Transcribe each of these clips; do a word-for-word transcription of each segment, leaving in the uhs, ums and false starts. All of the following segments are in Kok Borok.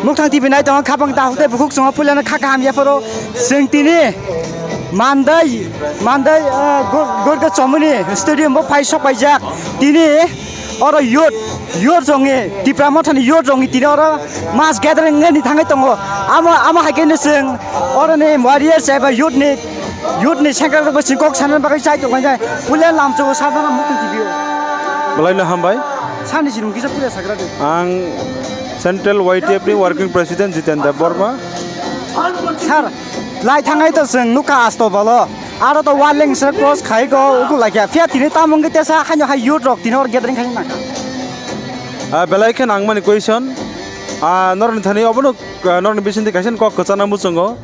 Mukthang T V nai tongo, khapang tahuk tei bukhuk chungo puilano kha kaham yapharo. Chwng tini Mandai, Mandai, eh, Gor-, Gorga Chomoni stadium bo phai sok paijak. Tini oro youth, youth rongni, Tipra Mothani youth rongni tini oro mass gathering wngwi thangwi tongo. Amo, amo hai khe no chwng oroni warriors eba youth ni Youth ni sengkrak rok bai chwng kok sana bagwi chai tongkha, puila lamchungo sana mukti tibio. Belai no hambai. Sani sinung kisa puila sagra de. Ang Central Y T F ni Working President Jiten Debbarma. Sir, lai thangai to chwng nukha asto bolo. Aro to waleng sir cross khai go uku laikya. Phiya tini tamung khe tesa haino hai youth rok tini or gathering khai nangkha. Ah, belai khe nangmani question. Ah, norni thani obono, ah, norni bisingtwi kaisa kok kwchana muchungo.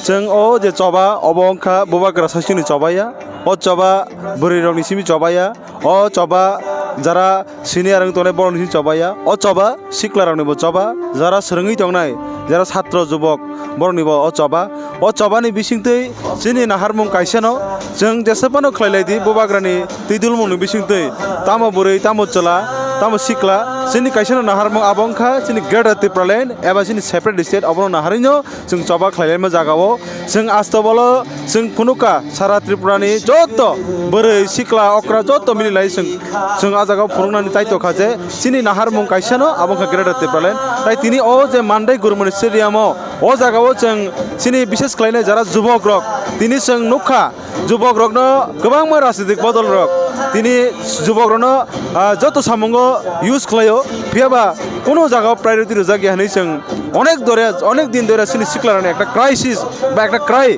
Chwng o je choba, obo wngkha bubagra sasini choba ya. O choba bwrwi rokni simi choba ya. O choba jara senior wng tongnai borokni simi choba ya. O choba sikla rokni bo choba, jara swrwngwi tongnai, jara satro jubok borokni bo o choba. O choba ni bisingtwi chini naharmung kaisa no chwng jesa phano khlai lai di bubagra ni twi dulmung ni bisingtwi tamo bwrwi, tamo chwla, tamo sikla chini kaisa no naharmung abo wngkha chini Greater Tipraland eba chini separate state obono naharwi no chwng choba khlailaima jagao chwng asto bolo chwng phunukha sara Tripura ni joto bwrwi sikla okra joto mililai chwng chwng ah jagao phunuknani tai tokha je chini naharmung kaisa no abo wngkha Greater Tipraland. Tai tini o je Mandai Gurumani stadium o, o jagao chwng chini bishes khlainai jara jubok rok tini chwng nukha. Jubok rokno kwbangma rajnitik bodol rok tini jubok rokno, ah, joto samungo use khlaio, phiya ba kunu jaga o priority rwjak ya hinwi chwng onek dore, onek din dore chini sikla rokni ekta crisis ba ekta cry,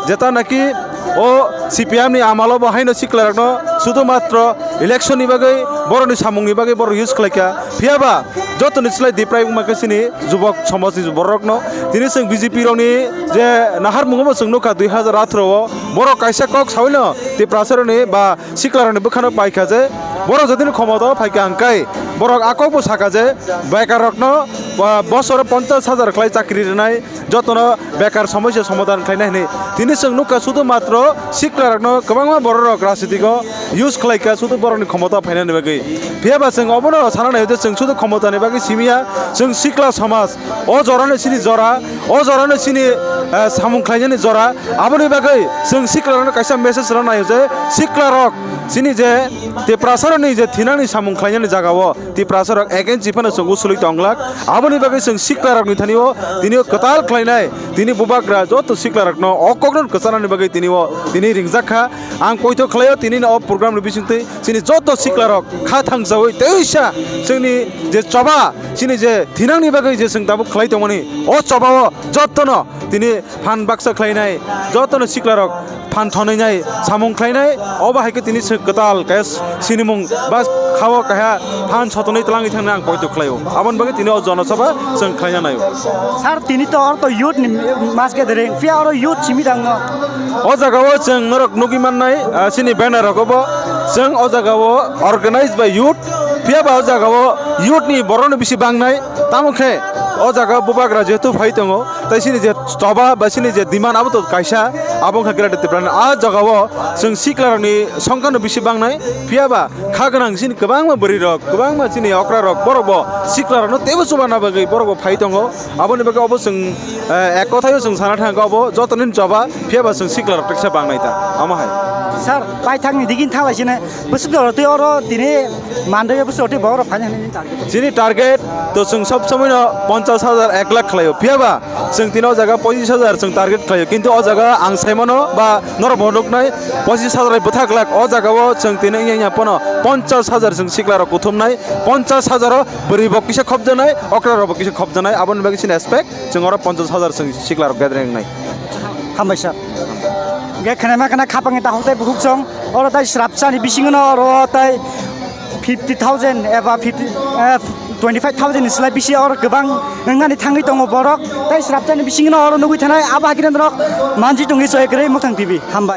jeta naki o C P M ni amalo bo haino sikla rokno sudhu matro election ni bagwi, borokni samung ni bagwi borok use khlaikha, phiya ba jotoni slai diprai wngma khe chini jubok somajni borokno. Tini chwng B J P rokni je naharmungo bo chwng nukha dui hazar atharo o borok kaisa kok sawino Tiprasarokni ba siklarokni bwkhano paikha je borok jotoni khomotao phaikha hwnkhe borok a kokbo sakha je bekarrokno, ah, bosoro ponchash hajar khlai chakri rwnai, jotono bekar somosya somadhan khlainai hwnwi. Tini chwng nukha sudhu matro siklarokno kwbangma bororok rajnitiko use khlaikha sudhu borokni khomotao phainani bagwi. Phiya ba chwng obono sana naio je chwng sudhu khomotani bagwi simiya, chwng sikla somaj, o jorano chini jora, o jorano chini, eh, samung khlainani jora. Aboni bagwi chwng siklarokno kaisa message rwna naio je siklarok chini je Tiprasarokni je thinangni samung khlainani jagao Tiprasarok against phano chwng usulwi tonglak. Aboni bagwi chwng siklarokni thani o tini o kwtal khlainai, tini bubagra joto siklarokno o kokno kwchanani bagwi tini o tini ringjak kha. Ang poito khlaio tini o program ni bisingtwi chini joto siklarok kha thangsawi teisa chwngni je choba, chini je thinangni bagwi je chwng tabuk khlai tongmani, o choba o jotono tini phan baksa khlainai, jotono siklarok phan thonwi nai samung khlainai, obo hai khe tini se kwtal khe sinimung ba khao kaha phan sotonwi twlangwi thangna ang poito khlaio. Aboni bagwi tini o jonosabha chwng khlaina naio. Sir, tini to oro to youth ni mass gathering, phiya oro youth simi dang no? O jaga o chwng norok nugwi mannai, ah, chini banner rogo bo chwng o jaga o organized by youth, phiya ba o jaga o youth ni borok no bisi bangnai, tamo khe o jaga o bubagra jehetu phai tongo, tai chini je choba ba chini je demand abo to kaisa, abo wngkha Greater Tipraland. A jaga o chwng sikla rokni songkha no bisi bangnai, phiya ba kha gwnang chini kwbangma bwrwi rok, kwbangma chini okra rok, borok bo sikla rokno teibo chuba na bagwi borok bo phai tongo. Aboni bagwi obo chwng, eh, ek kothaio chwng sana thangkha obo joto ni choba, phiya ba chwng sikla rok teksa bangnai ta, amo hai. Sir, paithak ni digini thalai sini bwswk jora twi oro tini mandai bwswk twi borok rok phaina hinwi target. Chini target to chwng sob somoi no ponchash hajar ek lakh khlaio, phiya ba Chwng tini o jaga pochis hajar chwng target khlaio, kintu o jaga ang saimano ba norok bo nuknai pochis hajar bai bwthak lak, o jaga o chwng tini wngya wngya pono ponchas hajar chwng sikla rok kuthumnai, ponchas hajar o bwrwi bo kisa khopjanai, okra rok bo kisa khopjanai, aboni bagwi chini expect chwng oro ponchas hajar chwng sikla rok gathering wngnai. Hambai sir. Ge khana ma khana khapang ta hotai bukhuk song, oro tai srapsa ni bisingo no oro tai fifty thousand eba fifty, eh, twenty five thousand ni slai bisi oro kwbang wngnani thangwi tongo borok, tai srapsa ni bisingo no oro nugwi thanai abo hakhe norok manji tongwi choi kwrwi Muthang T V. Hambai.